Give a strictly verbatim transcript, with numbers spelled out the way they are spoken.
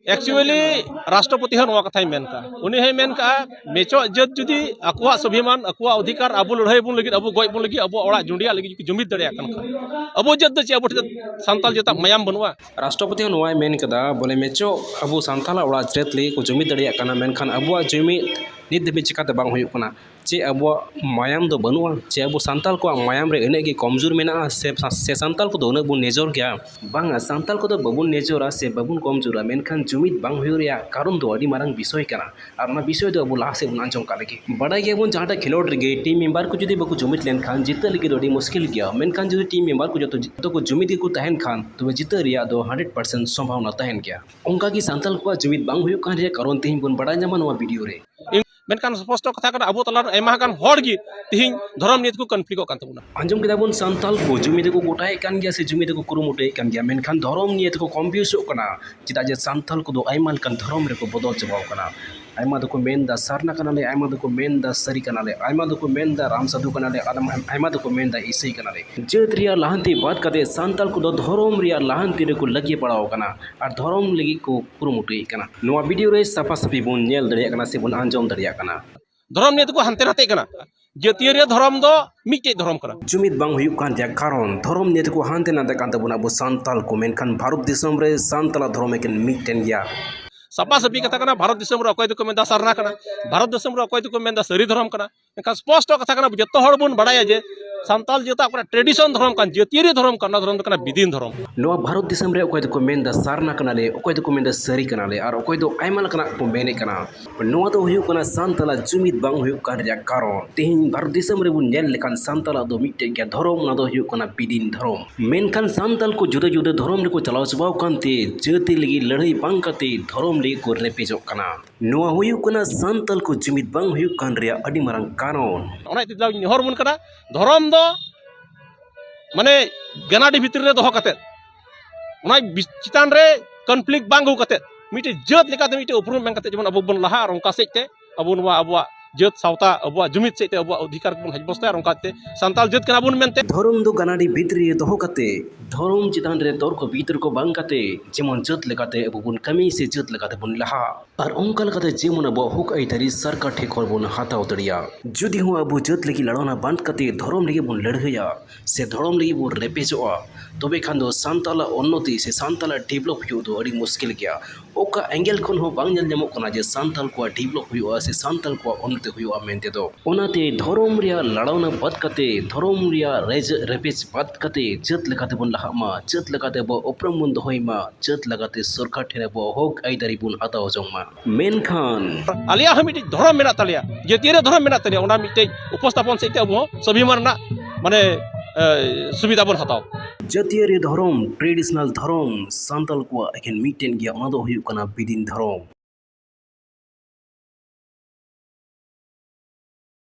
Actually, ᱨᱟᱥᱴᱨᱚᱯᱚᱛᱤ ᱦᱚᱸ ᱱᱚᱣᱟ ᱠᱟᱛᱷᱟᱭ ᱢᱮᱱ ᱠᱟᱜᱼᱟ᱾ ᱩᱱᱤ ᱦᱚᱸᱭ ᱢᱮᱱ ᱠᱟᱜᱼᱟ, ᱢᱮᱪᱚᱜ ᱡᱟᱹᱛ ᱡᱩᱫᱤ ᱟᱠᱚᱣᱟᱜ ᱥᱚᱵᱷᱤᱢᱟᱱ, ᱟᱠᱚᱣᱟᱜ ᱚᱫᱷᱤᱠᱟᱨ, ᱟᱵᱚ ᱞᱟᱹᱲᱦᱟᱹᱭ ᱵᱚᱱ ᱞᱟᱹᱜᱤᱫ, ᱟᱵᱚ ᱜᱚᱡ ᱵᱚᱱ ᱞᱟᱹᱜᱤᱫ, ᱟᱵᱚᱣᱟᱜ ᱚᱲᱟᱜ ᱡᱩᱸᱰᱤᱭᱟᱜ ᱞᱟᱹᱜᱤᱫ ᱠᱚ ᱡᱩᱢᱤᱫ ᱫᱟᱲᱮᱭᱟᱜ ᱠᱟᱱ ᱠᱷᱟᱱ, ᱟᱵᱚ ᱡᱟᱹᱛ ᱫᱚ ᱪᱮᱫ, ᱟᱵᱚ ᱴᱷᱮᱱ ᱥᱟᱱᱛᱟᱞ ᱡᱟᱹᱛᱟᱜ ᱢᱟᱭᱟᱢ ᱵᱟᱹᱱᱩᱜᱼᱟ? ᱨᱟᱥᱴᱨᱚᱯᱚᱛᱤ ᱦᱚᱸ ᱱᱚᱣᱟᱭ ᱢᱮᱱ ᱠᱟᱫᱟ, ᱵᱚᱞᱮ, ᱢᱮᱪᱚᱜ ᱟᱵᱚ ᱥᱟᱱᱛᱟᱞᱟᱜ ᱚᱲᱟᱜ ᱡᱟᱹᱛ ᱞᱟᱹᱜᱤᱫ ᱠᱚ ᱡᱩᱢᱤᱫ ᱫᱟᱲᱮᱭᱟᱜ ᱠᱟᱱᱟ, ᱢᱮᱱᱠᱷᱟᱱ ᱟᱵᱚᱣᱟᱜ ᱡᱩᱢᱤᱫ ᱱᱤᱛ ᱫᱷᱟᱹᱵᱤᱡ ᱪᱤᱠᱟᱛᱮ ᱵᱟᱝ ᱦᱩᱭᱩᱜ ᱠᱟᱱᱟ? ᱪᱮ ᱟᱵᱚᱣᱟᱜ ᱢᱟᱭᱟᱢ ᱫᱚ ᱵᱟᱹᱱᱩᱜᱼᱟ? ᱪᱮ ᱟᱵᱚ ᱥᱟᱱᱛᱟᱞ ᱠᱚᱣᱟᱜ ᱢᱟᱭᱟᱢ ᱨᱮ ᱤᱱᱟᱹᱜ ᱜᱮ ᱠᱚᱢᱡᱳᱨ ᱢᱮᱱᱟᱜᱼᱟ? ᱥᱮ, ᱥᱮ ᱥᱟᱱᱛᱟᱞ ᱠᱚᱫᱚ ᱩᱱᱟᱹᱜ ᱵᱚᱱ ᱱᱮᱡᱚᱨ ᱜᱮᱭᱟ? ᱵᱟᱝᱟ, ᱥᱟᱱᱛᱟᱞ ᱠᱚᱫᱚ ᱵᱟᱵᱚᱱ ᱱᱮᱡᱚᱨᱟ ᱥᱮ ᱵᱟᱵᱚᱱ ᱠᱚᱢᱡᱳᱨᱟ, ᱢᱮᱱᱠᱷᱟᱱ ᱡᱩᱢᱤᱫ ᱵᱟᱝ ᱦᱩᱭᱩᱜ ᱨᱮᱭᱟᱜ ᱠᱟᱨᱚᱱ ᱫᱚ ᱟᱹᱰᱤ ᱢᱟᱨᱟᱝ ᱵᱤᱥᱚᱭ ᱠᱟᱱᱟ᱾ ᱟᱨ ᱚᱱᱟ ᱵᱤᱥᱚᱭ ᱫᱚ ᱟᱵᱚ ᱞᱟᱦᱟ ᱥᱮᱫ ᱵᱚᱱ ᱟᱸᱡᱚᱢ ᱠᱟᱜ ᱞᱮᱜᱮ᱾ ᱵᱟᱰᱟᱭ ᱜᱮᱭᱟᱵᱚᱱ, ᱡᱟᱦᱟᱸᱴᱟᱜ ᱠᱷᱮᱞᱳᱰ ᱨᱮᱜᱮ ᱴᱤᱢ ᱢᱮᱢᱵᱟᱨ ᱠᱚ ᱡᱩᱫᱤ ᱵᱟᱠᱚ ᱡᱩᱢᱤᱫ ᱞᱮᱱᱠᱷᱟᱱ ᱡᱤᱛᱟᱹᱜ ᱞᱟᱹᱜᱤᱫ ᱫᱚ ᱟᱹᱰᱤ ᱢᱩᱥᱠᱤᱞ ᱜᱮᱭᱟ, ᱢᱮᱱᱠᱷᱟᱱ ᱡᱩᱫᱤ ᱴᱤᱢ ᱢᱮᱢᱵᱟᱨ ᱠᱚ ᱡᱚᱛᱚ ᱡᱚᱛᱚ ᱠᱚ ᱡᱩᱢᱤᱫ ᱜᱮᱠᱚ ᱛᱟᱦᱮᱱ ᱠᱷᱟᱱ, ᱛᱚᱵᱮ ᱡᱤᱛᱟᱹᱜ ᱨᱮᱭᱟᱜ ᱫᱚ ᱦᱟᱱᱰᱨᱮᱰ ᱯᱟᱨᱥᱮᱱᱴ ᱥᱚᱢᱵᱷᱟᱵᱚᱱᱟ ᱛᱟᱦᱮᱱ ᱜᱮᱭᱟ᱾ ᱚᱱᱠᱟ ᱜᱮ ᱥᱟᱱᱛᱟᱞ ᱠᱚᱣᱟᱜ ᱡᱩᱢᱤᱫ ᱵᱟᱝ ᱦᱩᱭᱩᱜ ᱠᱟᱱ ᱨᱮᱭᱟᱜ ᱠᱟᱨᱚᱱ ᱛᱮᱦᱮᱧ ᱵᱚᱱ ᱵᱟᱰᱟᱭ ᱧᱟᱢᱟ ᱱᱚᱣᱟ ᱵᱷᱤᱰᱤᱭᱳ ᱨᱮ᱾ ᱢᱮᱱᱠᱷᱟᱱ ᱥᱯᱚᱥᱴᱚ ᱠᱟᱛᱷᱟ ᱠᱟᱱᱟ, ᱟᱵᱚ ᱛᱟᱞᱟ ᱨᱮ ᱟᱭᱢᱟ ᱜᱟᱱ ᱦᱚᱲ ᱜᱮ ᱛᱤᱦᱤᱧ ᱫᱷᱚᱨᱚᱢ ᱱᱤᱭᱮ ᱛᱮᱠᱚ ᱠᱚᱱᱯᱷᱞᱤᱠᱴᱚᱜ ᱠᱟᱱ ᱛᱟᱵᱚᱱᱟ᱾ ᱟᱸᱡᱚᱢ ᱠᱮᱫᱟ ᱵᱚᱱ, ᱥᱟᱱᱛᱟᱞ ᱠᱚ ᱡᱩᱢᱤᱫ ᱫᱚᱠᱚ ᱜᱚᱴᱟᱭᱮᱫ ᱠᱟᱱ ᱜᱮᱭᱟ ᱥᱮ ᱡᱩᱢᱤᱫ ᱫᱚᱠᱚ ᱠᱩᱨᱩᱢᱩᱴᱩᱭᱮᱫ ᱠᱟᱱ ᱜᱮᱭᱟ, ᱢᱮᱱᱠᱷᱟᱱ ᱫᱷᱚᱨᱚᱢ ᱱᱤᱭᱮ ᱛᱮᱠᱚ ᱠᱚᱱᱯᱷᱤᱭᱩᱥᱚᱜ ᱠᱟᱱᱟ᱾ ᱪᱮᱫᱟᱜ ᱡᱮ ᱥᱟᱱᱛᱟᱞ ᱠᱚᱫᱚ ᱟᱭᱢᱟ ᱞᱮᱠᱟᱱ ᱫᱷᱚᱨᱚᱢ ᱨᱮᱠᱚ ᱵᱚᱫᱚᱞ ᱪᱟᱵᱟᱣ ᱠᱟᱱᱟ᱾ ᱟᱭᱢᱟ ᱫᱚᱠᱚ ᱢᱮᱱᱫᱟ ᱥᱟᱨᱱᱟ ᱠᱟᱱᱟᱞᱮ, ᱟᱭᱢᱟ ᱫᱚᱠᱚ ᱢᱮᱱᱫᱟ ᱥᱟᱹᱨᱤ ᱠᱟᱱᱟᱞᱮ, ᱟᱭᱢᱟ ᱫᱚᱠᱚ ᱢᱮᱱᱫᱟ ᱨᱟᱢ ᱥᱟᱫᱷᱩ ᱠᱟᱱᱟᱞᱮ, ᱟᱨ ᱟᱭᱢᱟ ᱫᱚᱠᱚ ᱢᱮᱱᱫᱟ ᱤᱥᱟᱹᱭ ᱠᱟᱱᱟᱞᱮ᱾ ᱡᱟᱹᱛ ᱨᱮᱭᱟᱜ ᱞᱟᱦᱟᱱᱛᱤ ᱵᱟᱫ ᱠᱟᱛᱮ ᱥᱟᱱᱛᱟᱞ ᱠᱚᱫᱚ ᱫᱷᱚᱨᱚᱢ ᱨᱮᱭᱟᱜ ᱞᱟᱦᱟᱱᱛᱤ ᱨᱮᱠᱚ ᱞᱟᱹᱜᱤᱭᱟᱹ ᱯᱟᱲᱟᱣ ᱠᱟᱱᱟ ᱟᱨ ᱫᱷᱚᱨᱚᱢ ᱞᱟᱹᱜᱤᱫ ᱠᱚ ᱠᱩᱨᱩᱢᱩᱴᱩᱭᱮᱫ ᱠᱟᱱᱟ᱾ ᱱᱚᱣᱟ ᱵᱷᱤᱰᱤᱭᱳ ᱨᱮ ᱥᱟᱯᱷᱟ ᱥᱟᱹᱯᱷᱤ ᱵᱚᱱ ᱧᱮᱞ ᱫᱟᱲᱮᱭᱟᱜ ᱠᱟᱱᱟ ᱥᱮ ᱵᱚᱱ ᱟᱸᱡᱚᱢ ᱫᱟᱲᱮᱭᱟᱜ ᱠᱟᱱᱟ᱾ ᱫᱷᱚᱨᱚᱢ ᱱᱤᱭᱮ ᱛᱮᱠᱚ ᱦᱟᱱᱛᱮ ᱱᱟᱛᱮᱜ ᱠᱟᱱᱟ᱾ ᱡᱟᱹᱛᱤᱭᱟᱹᱨᱤ ᱫᱷᱚᱨᱚᱢ ᱫᱚ ᱢᱤᱫᱴᱮᱡ ᱫᱷᱚᱨᱚᱢ ᱠᱟᱱᱟ᱾ ᱡᱩᱢᱤᱫ ᱵᱟᱝ ᱦᱩᱭᱩᱜ ᱠᱟᱱ ᱨᱮᱭᱟᱜ ᱠᱟᱨᱚᱱ, ᱫᱷᱚᱨᱚᱢ ᱱᱤᱭᱮ ᱛᱮᱠᱚ ᱦᱟᱱᱛᱮ ᱱᱟᱛᱮ ᱠᱟᱱ ᱛᱟᱵᱚᱱᱟ ᱟᱵᱚ ᱥᱟᱱᱛᱟᱞ ᱠᱚ, ᱢᱮᱱᱠᱷᱟᱱ ᱵᱷᱟᱨᱚᱛ ᱫᱤᱥᱚᱢ ᱨᱮ ᱥᱟᱱᱛᱟᱞᱟᱜ ᱫᱷᱚᱨᱚᱢ ᱮᱠᱮᱱ ᱢᱤᱫᱴᱮᱱ ᱜᱮᱭᱟ᱾ ᱥᱟᱯᱷᱟ ᱥᱟᱹᱯᱷᱤ ᱠᱟᱛᱷᱟ ᱠᱟᱱᱟ, ᱵᱷᱟᱨᱚᱛ ᱫᱤᱥᱚᱢ ᱨᱮ ᱚᱠᱚᱭ ᱫᱚᱠᱚ ᱢᱮᱱᱫᱟ ᱥᱟᱨᱱᱟ ᱠᱟᱱᱟ, ᱵᱷᱟᱨᱚᱛ ᱫᱤᱥᱚᱢ ᱨᱮ ᱚᱠᱚᱭ ᱫᱚᱠᱚ ᱢᱮᱱᱫᱟ ᱥᱟᱹᱨᱤ ᱫᱷᱚᱨᱚᱢ ᱠᱟᱱᱟ᱾ ᱢᱮᱱᱠᱷᱟᱱ ᱥᱯᱚᱥᱴᱚ ᱠᱟᱛᱷᱟ ᱠᱟᱱᱟ, ᱡᱚᱛᱚ ᱦᱚᱲ ᱵᱚᱱ ᱵᱟᱲᱟᱭᱟ ᱡᱮ ᱥᱟᱱᱛᱟᱞ ᱡᱟᱹᱛᱟᱜ ᱚᱠᱟᱴᱟᱜ ᱴᱨᱮᱰᱤᱥᱚᱱ ᱫᱷᱚᱨᱚᱢ ᱠᱟᱱ, ᱡᱟᱹᱛᱤᱭᱟᱹᱨᱤ ᱫᱷᱚᱨᱚᱢ ᱠᱟᱱ, ᱚᱱᱟ ᱫᱷᱚᱨᱚᱢ ᱫᱚ ᱠᱟᱱᱟ ᱵᱤᱫᱤᱱ ᱫᱷᱚᱨᱚᱢ᱾ ᱱᱚᱣᱟ ᱵᱷᱟᱨᱚᱛ ᱫᱤᱥᱚᱢ ᱨᱮ ᱚᱠᱚᱭ ᱫᱚᱠᱚ ᱢᱮᱱᱫᱟ ᱥᱟᱨᱱᱟ ᱠᱟᱱᱟᱞᱮ, ᱚᱠᱚᱭ ᱫᱚᱠᱚ ᱢᱮᱱᱫᱟ ᱥᱟᱹᱨᱤ ᱠᱟᱱᱟᱞᱮ, ᱟᱨ ᱚᱠᱚᱭ ᱫᱚ ᱟᱭᱢᱟ ᱞᱮᱠᱟᱱᱟᱜ ᱠᱚ ᱢᱮᱱᱮᱫ ᱠᱟᱱᱟ᱾ ᱱᱚᱣᱟ ᱫᱚ ᱦᱩᱭᱩᱜ ᱠᱟᱱᱟ ᱥᱟᱱᱛᱟᱞᱟᱜ ᱡᱩᱢᱤᱫ ᱵᱟᱝ ᱦᱩᱭᱩᱜ ᱠᱟᱱ ᱨᱮᱭᱟᱜ ᱠᱟᱨᱚᱱ᱾ ᱛᱮᱦᱮᱧ ᱵᱷᱟᱨᱚᱛ ᱫᱤᱥᱚᱢ ᱨᱮᱵᱚᱱ ᱧᱮᱞ ᱞᱮᱠᱷᱟᱱ ᱥᱟᱱᱛᱟᱞᱟᱜ ᱫᱚ ᱢᱤᱫᱴᱮᱡ ᱜᱮᱭᱟ ᱫᱷᱚᱨᱚᱢ, ᱚᱱᱟ ᱫᱚ ᱦᱩᱭᱩᱜ ᱠᱟᱱᱟ ᱵᱤᱫᱤᱱ ᱫᱷᱚᱨᱚᱢ᱾ ᱢᱮᱱᱠᱷᱟᱱ ᱥᱟᱱᱛᱟᱞ ᱠᱚ ᱡᱩᱫᱟᱹ ᱡᱩᱫᱟᱹ ᱫᱷᱚᱨᱚᱢ ᱨᱮᱠᱚ ᱪᱟᱞᱟᱣ ᱪᱟᱵᱟᱣ ᱠᱟᱱᱛᱮ ᱡᱟᱹᱛᱤ ᱞᱟᱹᱜᱤᱫ ᱞᱟᱹᱲᱦᱟᱹᱭ ᱵᱟᱝ ᱠᱟᱛᱮ ᱫᱷᱚᱨᱚᱢ ᱞᱟᱹᱜᱤᱫ ᱠᱚ ᱨᱮᱯᱮᱡᱚᱜ ᱠᱟᱱᱟ᱾ ᱱᱚᱣᱟ ᱦᱩᱭᱩᱜ ᱠᱟᱱᱟ ᱥᱟᱱᱛᱟᱞ ᱠᱚ ᱡᱩᱢᱤᱫ ᱵᱟᱝ ᱦᱩᱭᱩᱜ ᱠᱟᱱ ᱨᱮᱭᱟᱜ ᱟᱹᱰᱤ ᱢᱟᱨᱟᱝ ᱠᱟᱨᱚᱱ᱾ ᱚᱱᱟ ᱤᱭᱟᱹᱛᱮ ᱫᱟᱣ ᱤᱧ ᱱᱮᱦᱚᱨ ᱵᱚᱱ ᱠᱟᱱᱟ, ᱫᱷᱚᱨᱚᱢ ᱫᱚ ᱢᱟᱱᱮ ᱜᱟᱱᱟᱰᱤ ᱵᱷᱤᱛᱨᱤ ᱨᱮ ᱫᱚᱦᱚ ᱠᱟᱛᱮᱫ, ᱚᱱᱟ ᱵᱤ-, ᱪᱮᱛᱟᱱ ᱨᱮ ᱠᱚᱱᱯᱷᱞᱤᱠᱴ ᱵᱟᱝ ᱟᱹᱜᱩ ᱠᱟᱛᱮᱫ, ᱢᱤᱫᱴᱮᱡ ᱡᱟᱹᱛ ᱞᱮᱠᱟᱛᱮ ᱢᱤᱫᱴᱮᱡ ᱩᱯᱨᱩᱢ ᱮᱢ ᱠᱟᱛᱮᱫ ᱡᱮᱢᱚᱱ ᱟᱵᱚ ᱵᱚᱱ ᱞᱟᱦᱟᱜ ᱟᱨ ᱚᱱᱠᱟ ᱥᱮᱫ ᱛᱮ ᱟᱵᱚ ᱱᱚᱣᱟ ᱟᱵᱚᱣᱟᱜ ᱡᱟᱹᱛ ᱥᱟᱶᱛᱟ ᱟᱵᱚᱣᱟᱜ ᱡᱩᱢᱤᱫ ᱥᱮᱫ ᱛᱮ ᱟᱵᱚᱣᱟᱜ ᱚᱫᱷᱤᱠᱟᱨ ᱵᱚᱱ ᱦᱮᱡ ᱵᱚᱥᱛᱟᱭᱟ, ᱟᱨ ᱚᱱᱠᱟᱛᱮ ᱥᱟᱱᱛᱟᱲ ᱡᱟᱹᱛ ᱠᱟᱱᱟ ᱵᱚᱱ ᱢᱮᱱᱛᱮ᱾ ᱫᱷᱚᱨᱚᱢ ᱫᱚ ᱜᱟᱱᱟᱰᱤ ᱵᱷᱤᱛᱨᱤ ᱨᱮ ᱫᱚᱦᱚ ᱠᱟᱛᱮ, ᱫᱷᱚᱨᱚᱢ ᱪᱮᱛᱟᱱ ᱨᱮ ᱛᱚᱨᱠᱚ ᱵᱤᱛᱚᱨᱠᱚ ᱵᱟᱝ ᱠᱟᱛᱮ, ᱡᱮᱢᱚᱱ ᱡᱟᱹᱛ ᱞᱮᱠᱟᱛᱮ ᱟᱵᱚ ᱵᱚᱱ ᱠᱟᱹᱢᱤ ᱥᱮ ᱡᱟᱹᱛ ᱞᱮᱠᱟᱛᱮ ᱵᱚᱱ ᱞᱟᱦᱟᱜ, ᱟᱨ ᱚᱱᱠᱟ ᱞᱮᱠᱟᱛᱮ ᱡᱮᱢᱚᱱ ᱟᱵᱚᱣᱟᱜ ᱦᱚᱠ ᱟᱹᱭᱫᱟᱹᱨᱤ ᱥᱚᱨᱠᱟᱨ ᱴᱷᱮᱱ ᱠᱷᱚᱱ ᱵᱚᱱ ᱦᱟᱛᱟᱣ ᱫᱟᱲᱮᱭᱟᱜ᱾ ᱡᱩᱫᱤ ᱦᱚᱸ ᱟᱵᱚ ᱡᱟᱹᱛ ᱞᱟᱹᱜᱤᱫ ᱞᱟᱲᱟᱣᱱᱟ ᱵᱟᱫ ᱠᱟᱛᱮ ᱫᱷᱚᱨᱚᱢ ᱞᱟᱹᱜᱤᱫ ᱵᱚᱱ ᱞᱟᱹᱲᱦᱟᱹᱭᱟ ᱥᱮ ᱫᱷᱚᱨᱚᱢ ᱞᱟᱹᱜᱤᱫ ᱵᱚᱱ ᱨᱮᱯᱮᱡᱚᱜᱼᱟ, ᱛᱚᱵᱮ ᱠᱷᱟᱱ ᱫᱚ ᱥᱟᱱᱛᱟᱞᱟᱜ ᱩᱱᱱᱚᱛᱤ ᱥᱮ ᱥᱟᱱᱛᱟᱞᱟᱜ ᱰᱮᱵᱷᱞᱚᱯ ᱦᱩᱭᱩᱜ ᱫᱚ ᱟᱹᱰᱤ ᱢᱩᱥᱠᱤᱞ ᱜᱮᱭᱟ᱾ ᱚᱠᱟ ᱮᱝᱜᱮᱞ ᱠᱷᱚᱱ ᱦᱚᱸ ᱵᱟᱝ ᱧᱮᱞ ᱧᱟᱢᱚᱜ ᱠᱟᱱᱟ ᱡᱮ ᱥᱟᱱᱛᱟᱞ ᱠᱚᱣᱟᱜ ᱰᱮᱵᱷᱞᱚᱯ ᱦᱩᱭᱩᱜᱼᱟ ᱥᱮ ᱥᱟᱱᱛᱟᱞ ᱠᱚᱣᱟᱜ ᱩᱱᱱᱚᱛᱤ ᱦᱩᱭᱩᱜᱼᱟ ᱢᱮᱱᱛᱮ ᱫᱚ᱾ ᱚᱱᱟᱛᱮ ᱫᱷᱚᱨᱚᱢ ᱨᱮᱭᱟᱜ ᱞᱟᱲᱟᱣᱱᱟ ᱵᱟᱫ ᱠᱟᱛᱮ, ᱫᱷᱚᱨᱚᱢ ᱨᱮᱭᱟᱜ ᱨᱮᱡ ᱨᱮᱯᱮᱡ ᱵᱟᱫ ᱠᱟᱛᱮ ᱡᱟᱹᱛ ᱞᱮᱠᱟᱛᱮ ᱵᱚᱱ ᱞᱟᱦᱟᱜ ᱢᱟ, ᱡᱟᱹᱛ ᱞᱮᱠᱟᱛᱮ ᱟᱵᱚᱣᱟᱜ ᱩᱯᱨᱩᱢ ᱵᱚᱱ ᱫᱚᱦᱚᱭ ᱢᱟ, ᱡᱟᱹᱛ ᱞᱮᱠᱟᱛᱮ ᱥᱚᱨᱠᱟᱨ ᱴᱷᱮᱱ ᱟᱵᱚᱣᱟᱜ ᱦᱚᱠ ᱟᱹᱭᱫᱟᱹᱨᱤ ᱵᱚᱱ ᱦᱟᱛᱟᱣ ᱡᱚᱝ ᱢᱟ᱾ ᱢᱮᱱᱠᱷᱟᱱ ᱟᱞᱮᱭᱟᱜ ᱦᱚᱸ ᱢᱤᱫᱴᱤᱡ ᱫᱷᱚᱨᱚᱢ ᱢᱮᱱᱟᱜ ᱛᱟᱞᱮᱭᱟ, ᱡᱟᱹᱛᱤᱭᱟᱹᱨᱤ ᱫᱷᱚᱨᱚᱢ ᱢᱮᱱᱟᱜ ᱛᱟᱞᱮᱭᱟ, ᱚᱱᱟ ᱢᱤᱫᱴᱤᱡ ᱩᱯᱚᱥᱛᱷᱟᱯᱚᱱ ᱥᱮᱫ ᱛᱮ ᱟᱵᱚ ᱦᱚᱸ ᱥᱟᱹᱵᱷᱤᱢᱟᱱ ᱨᱮᱱᱟᱜ ᱢᱟᱱᱮ, ᱮ, ᱥᱩᱵᱤᱫᱷᱟ ᱵᱚᱱ ᱦᱟᱛᱟᱣ᱾ ᱡᱟᱹᱛᱤᱭᱟᱹᱨᱤ ᱫᱷᱚᱨᱚᱢ, ᱴᱨᱮᱰᱤᱥᱚᱱᱟᱞ ᱫᱷᱚᱨᱚᱢ ᱥᱟᱱᱛᱟᱞ ᱠᱚᱣᱟᱜ ᱮᱠᱮᱱ ᱢᱤᱫᱴᱮᱱ ᱜᱮᱭᱟ, ᱚᱱᱟ ᱫᱚ ᱦᱩᱭᱩᱜ ᱠᱟᱱᱟ ᱵᱤᱫᱤᱱ ᱫᱷᱚᱨᱚᱢ᱾